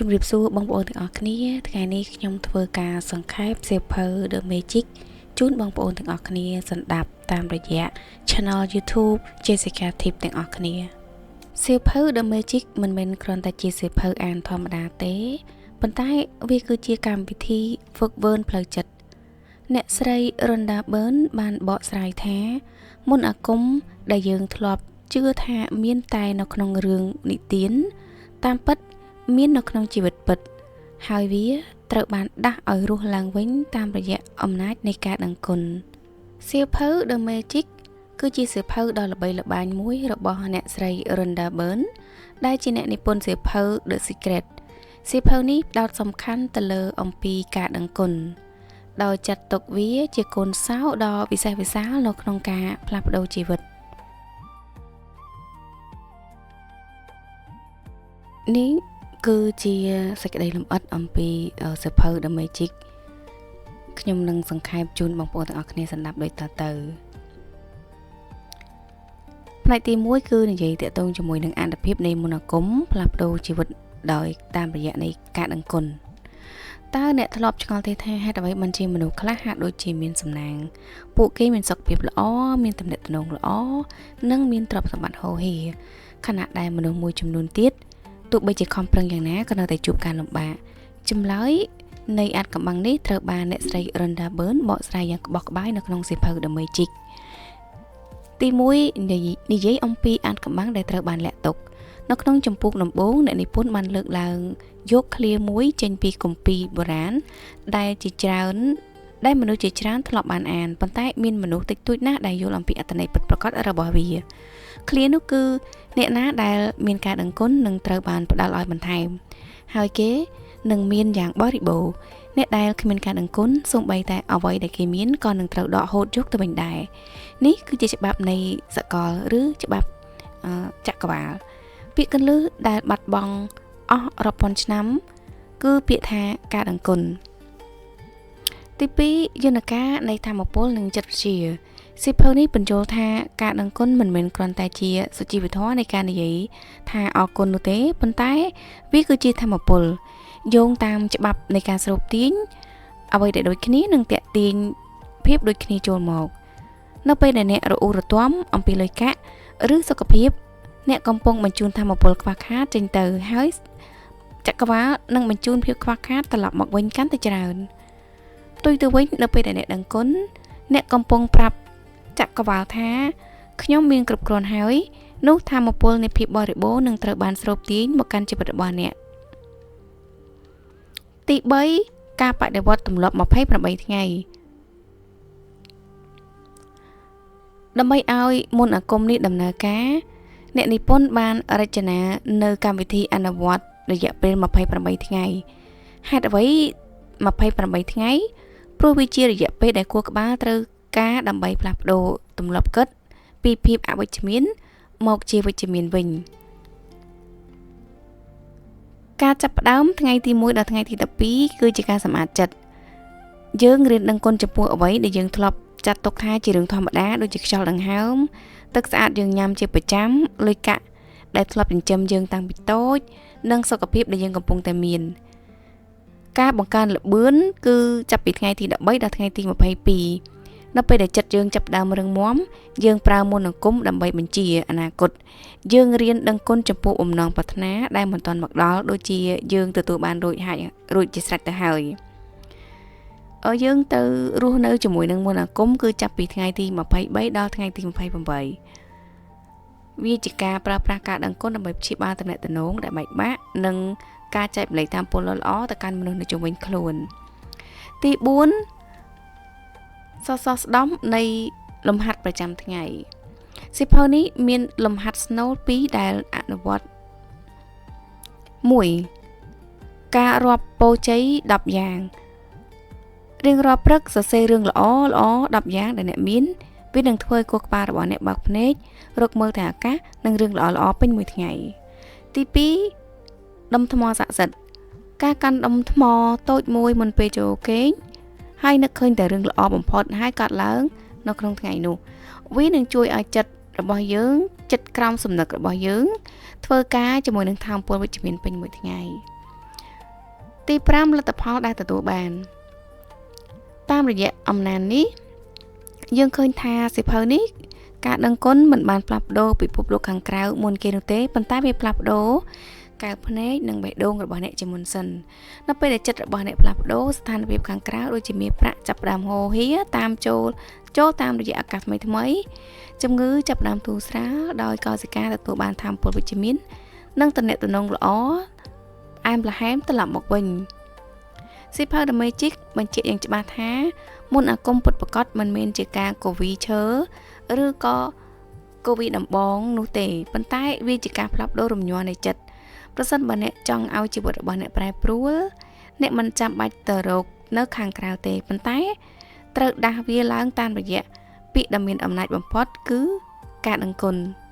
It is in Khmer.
ជំរាបសួរបងប្អូនទាំងអស់គ្នាថ្ងៃនេះខ្ញុំធ្វើការសង្ខេបសៀវភៅ The Magic ជូនបងប្អូនទាំងអស់គ្នាសម្ដាប់តាមរយៈ Channel YouTube Jessica Tip ទាំងអស់គ្នាសៀវភៅ The Magic មិនមែនគ្រាន់តែជាសៀវភៅអានធម្មតាទេប៉ុន្តែវាគឺជាកម្មវិធីហ្វឹកហ្វឺនផ្លូវចិត្តអ្នកស្រី Rhonda Byrne បានបកស្រាយថាមន្តអាគមដែលយើងធ្លាប់ជឿថាមានតែនៅក្នុងរឿងនិទានតាមពិតមាននៅក្នុងជីវិតពិតហើយវាត្រូវបានដាស់ឲ្យរស់ឡើងវិញតាមរយៈអំណាចនៃការដឹងគុណសៀវភៅ The Magic គឺជាសៀវភៅដ៏ល្បីល្បាញមួយរបស់អ្នកស្រី Rhonda Byrne ដែលជាអ្នកនិពន្ធសៀវភៅ The Secret សៀវភៅនេះផ្ដោតសំខាន់ទៅលើអំពីការដឹងគុណដោយចាត់ទុកវាជាកូនសោដ៏វិសេសវិសាលនៅក្នុងការផ្លាស់ប្ដូរជីវិតនេះគឺជាសេចក្តីលម្អិតអំពីសៀវភៅ The Magic ខ្ញុំនឹងសង្ខេបជូនបងប្អូនទាំងអស់គ្នាស្ដាប់ដូចតទៅផ្នែកទី1គឺនិយាយទាក់ទងជាមួយនឹងអនុភាពនៃមន្តអាគមផ្លាស់ប្ដូរជីវិតដោយតាមរយៈនៃការដឹងគុណតើអ្នកធ្លាប់ឆ្ងល់ទេថាហេតុអ្វីបានជាមនុស្សខ្លះហាក់ដូចជាមានសំណាងពួកគេមានសុខភាពល្អមានទំនាក់ទំនងល្អនិងមានទ្រព្យសម្បត្តិហូរហៀខណៈដែលមនុស្សមួយចំនួនទៀតទោះបីជាខំប្រឹងយ៉ាងណាក៏នៅតែជួបការលំបាកចម្លើយនៃអាថ៌កំបាំងនេះត្រូវបានអ្នកស្រី Rhonda Byrne បកស្រាយយ៉ាងក្បោះក្បាយនៅក្នុងសៀវភៅ The Magic ទី1និយាយអំពីអាថ៌កំបាំងដែលត្រូវបានលាក់ទុកនៅក្នុងចម្ពោះដំបូងអ្នកនិពន្ធបានលើកឡើងយកឃ្លាមួយចេញពីគម្ពីរបុរាណដែលជាច្រើនដែលមនុស្សជាច្រើនធ្លាប់បានអានប៉ុន្តែមានមនុស្សតិចតួចណាស់ដែលយល់អំពីអត្ថន័យពិតប្រាកដរបស់វាឃ្លានោះគឺអ្នកណាដែលមានការដឹងគុណនឹងត្រូវបានផ្ដល់ឲ្យបន្ថែមហើយគេនឹងមានយ៉ាងបរិបូរណ៍អ្នកដែលគ្មានការដឹងគុណសូម្បីតែអ្វីដែលគេមានក៏នឹងត្រូវដកហូតយកទៅវិញដែរនេះគឺជាច្បាប់នៃសកលឬច្បាប់ចក្រវាលពាក្យកន្លឹះដែលបាត់បង់អស់រាប់ពាន់ឆ្នាំគឺពាក្យថាការដឹងគុណទី2យន្តការនៃធម្មពលនិងចិត្តវិទ្យាសៀវភៅនេះបញ្យល់ថាការដឹងគុណមិនមែនគ្រាន់តែជាសុជីវធម៌នៃការនិយាយថាអរគុណនោះទេប៉ុន្តែវាគឺជាធម្មពលយោងតាមច្បាប់នៃការស្រូបទាញអ្វីដែលដូចគ្នានឹងទាក់ទាញភាពដូចគ្នាចូលមកនៅពេលដែលអ្នករអ៊ូរទាំអំពីលុយកាក់ឬសុខភាពអ្នកកំពុងបញ្ជូនធម្មពលខ្វះខាតចេញទៅហើយចក្រវាលនឹងបញ្ជូនភាពខ្វះខាតត្រឡប់មកវិញកាន់តែច្រើនផ្ទុយទៅវិញនៅពេលដែលអ្នកដឹងគុណអ្នកកំពុងប្រាប់ចក្រវាលថាខ្ញុំមានគ្រប់គ្រាន់ហើយនោះធម្មពលនៃភាពបរិបូរណ៍នឹងត្រូវបានស្រូបទាញមកកាន់ជីវិតរបស់អ្នកទី3ការបដិវត្តទម្លាប់28ថ្ងៃដើម្បីឲ្យមន្តអាគមនេះដំណើរការអ្នកនិពន្ធបានរចនានៅកម្មវិធីអនុវត្តរយៈពេល28ថ្ងៃហេតុអ្វី28ថ្ងៃព្រោះវាជារយៈពេលដែលខួរក្បាលត្រូវការដើម្បីផ្លាស់ប្ដូរទម្លាប់គិតពីភាពអវិជ្ជមានមកជាវិជ្ជមានវិញការចាប់ផ្ដើមថ្ងៃទី1ដល់ថ្ងៃទី12គឺជាការសម្អាតចិត្តយើងរៀនដឹងគុណចំពោះអ្វីដែលយើងធ្លាប់ចាត់ទុកថាជារឿងធម្មតាដូចជាខ្យល់ដង្ហើមទឹកស្អាតយើងញ៉ាំជាប្រចាំលុយកាក់ដែលធ្លាប់ចិញ្ចឹមយើងតាំងពីតូចនិងសុខភាពដែលយើងកំពុងតែមានការបង្កើនល្បឿនគឺចាប់ពីថ្ងៃទី13ដល់ថ្ងៃទី22នៅពេលដែលចិត្តយើងចាប់ផ្ដើមរឹងមាំយើងប្រើមន្តអាគមដើម្បីបញ្ជាអនាគតយើងរៀនដឹងគុណចំពោះបំណងប្រាថ្នាដែលមិនទាន់មកដល់ដូចជាយើងទទួលបានរួចហើយរួចជាស្រេចទៅហើយយើងទៅរស់នៅជាមួយនឹងមន្តអាគមគឺចាប់ពីថ្ងៃទី23ដល់ថ្ងៃទី28វាជាការប្រើប្រាស់ការដឹងគុណដើម្បីព្យាបាលទំនាក់ទំនងដែលបែកបាក់និងការចែករំលែកតាមពលល្អទៅកាន់មនុស្សនៅជុំវិញខ្លួនទី4សសរស្ដំនៃលំហាត់ប្រចាំថ្ងៃសៀវភៅនេះមានលំហាត់ស្នូល2ដែលអនុវត្ត1ការរាប់ពោជ័យ10យ៉ាងរៀងរាល់ព្រឹកសរសេររឿងល្អល្អ10យ៉ាងដែលអ្នកមានវានឹងធ្វើឲ្យខួរក្បាលរបស់អ្នកបើកភ្នែករកមើលតែឱកាសនិងរឿងល្អល្អពេញមួយថ្ងៃទី2ដុំថ្មស័ក្តិសិទ្ធិការកាន់ដុំថ្មតូចមួយមុនពេលចូលគេងហើយនឹកឃើញតែរឿងល្អបំផុតហើយកាត់ឡើងនៅក្នុងថ្ងៃនោះវានឹងជួយឲ្យចិត្តរបស់យើងចិត្តក្រោមសំណឹករបស់យើងធ្វើការជាមួយនឹងធម៌ពលវិជ្ជមានពេញមួយថ្ងៃ ទី5លទ្ធផលដែលទទួលបានតាមរយៈអំណាចនេះយើងឃើញថាសៀវភៅនេះការដឹងគុណមិនបានផ្លាស់ប្ដូរពិភពលោកខាងក្រៅមុនគេនោះទេប៉ុន្តែវាផ្លាស់ប្ដូរកែវភ្នែកនិងបេះដូងរបស់អ្នកជាមុនសិននៅពេលដែលចិត្តរបស់អ្នកផ្លាស់ប្ដូរស្ថានភាពខាងក្រៅដូចជាមានប្រាក់ចាប់ផ្ដើមហូរហៀតាមចូលចូលតាមរយៈឱកាសថ្មីថ្មីជំងឺចាប់ផ្ដើមធូរស្រាលដោយកោសិកាទទួលបានថាមពលវិជ្ជមាននិងទំនាក់ទំនងល្អផ្អែមល្ហែមត្រឡប់មកវិញសៀវភៅ The Magic បញ្ជាក់យ៉ាងច្បាស់ថាមន្តអាគមពិតប្រាកដមិនមែនជាការកវីឈើឬក៏កវីដំបងនោះទេប៉ុន្តែវាជាការផ្លាស់ប្ដូររំញ័រនៃចិត្តប្រសិនបើអ្នកចង់ឲ្យជីវិតរបស់អ្នកប្រែប្រួលអ្នកមិនចាំបាច់ទៅរកនៅខាងក្រៅទេប៉ុន្តែត្រូវដាស់វាឡើងតាមរយៈពាក្យដ៏មានអំណាចបំផុតគឺការដឹងគុណ។